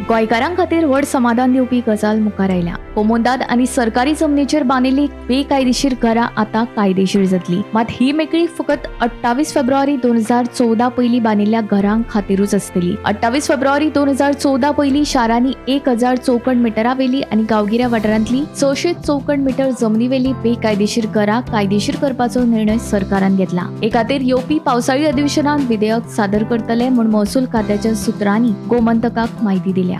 गोंयकारां खातीर व्हड समाधान दिवपी गजाल मुखार आयल्या. कोमुनिदाद आनी सरकारी जमनीचेर बांदिल्ली बेकायदेशीर घरां आतां कायदेशीर जातली. मात ही मेकळीक फकत 28 फेब्रुवारी 2014 पयलीं बांदिल्ल्या घरां खातीरूच आसतली. 28 फेब्रुवारी 2014 पयलीं शारांनी 1000 चौखण मिटरावेली आनी गांवगिऱ्या वाठारांतली 600 चौखण मिटर जमनीवेली बेकायदेशीर घरां कायदेशीर करपाचो निर्णय सरकारान घेतला. हे खातीर येवपी पावसाळी अधिवेशनात विधेयक सादर करतले म्हूण महसूल खात्याच्या सूत्रांनी गोमंतकाक म्हायती दिल्या.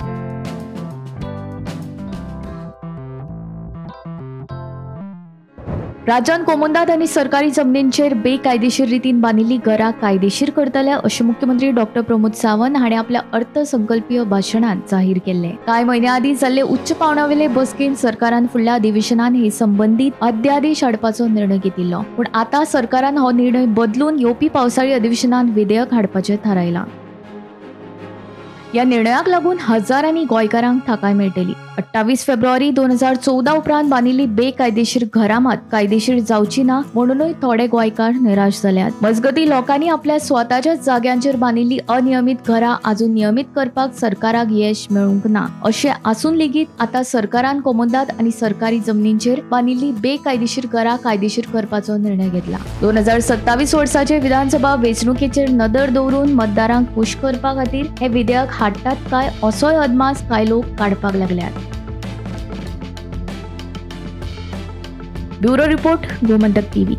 राज्यात कोमुनिदाद आनी सरकारी जमनींचेर बेकायदेशीर रितीन बांदिल्ली घरां कायदेशीर करतले अशें मुख्यमंत्री डॉक्टर प्रमोद सावंत हांणी आपल्या अर्थसंकल्पीय भाशणांत जाहीर केल्लें. कांय म्हयन्यां आदीं जाल्ले उच्च पांवड्यावेले बसकेंत सरकारान फुडल्या अधिवेशनांत हे संबंदीत अध्यादेश हाडपाचो निर्णय घेतिल्लो. पूण आतां सरकारान हो निर्णय बदलून येवपी पावसाळी अधिवेशनांत विधेयक हाडपाचें थारायलां. ह्या निर्णयाक लागून हजारांनी गोंयकारांक थाकाय मेळटली. 28 फेब्रुवारी 2014 उपरांत बांदिल्ली बेकायदेशीर घरां मात कायदेशीर जावची ना म्हणूनय थोडे गोंयकार निराश जाल्यात. मजगतीं लोकांनी आपल्या स्वताच्याच जाग्यांचेर बांदिल्ली अनियमीत घरां आजून नियमीत करपाक सरकाराक येश मेळूंक ना. अशें आसून लेगीत आतां सरकारान कोमुनिदाद आनी सरकारी जमनींचेर बांदिल्ली बेकायदेशीर घरां कायदेशीर करपाचो निर्णय घेतला. 2027 वर्साचे विधानसभा वेंचणुकेचेर नदर दवरून मतदारांक खूश करपा खातीर हे विधेयक हाडटात काय असोय अदमास कांय लोक काडपाक लागल्यात. Bureau report, Gomantak TV.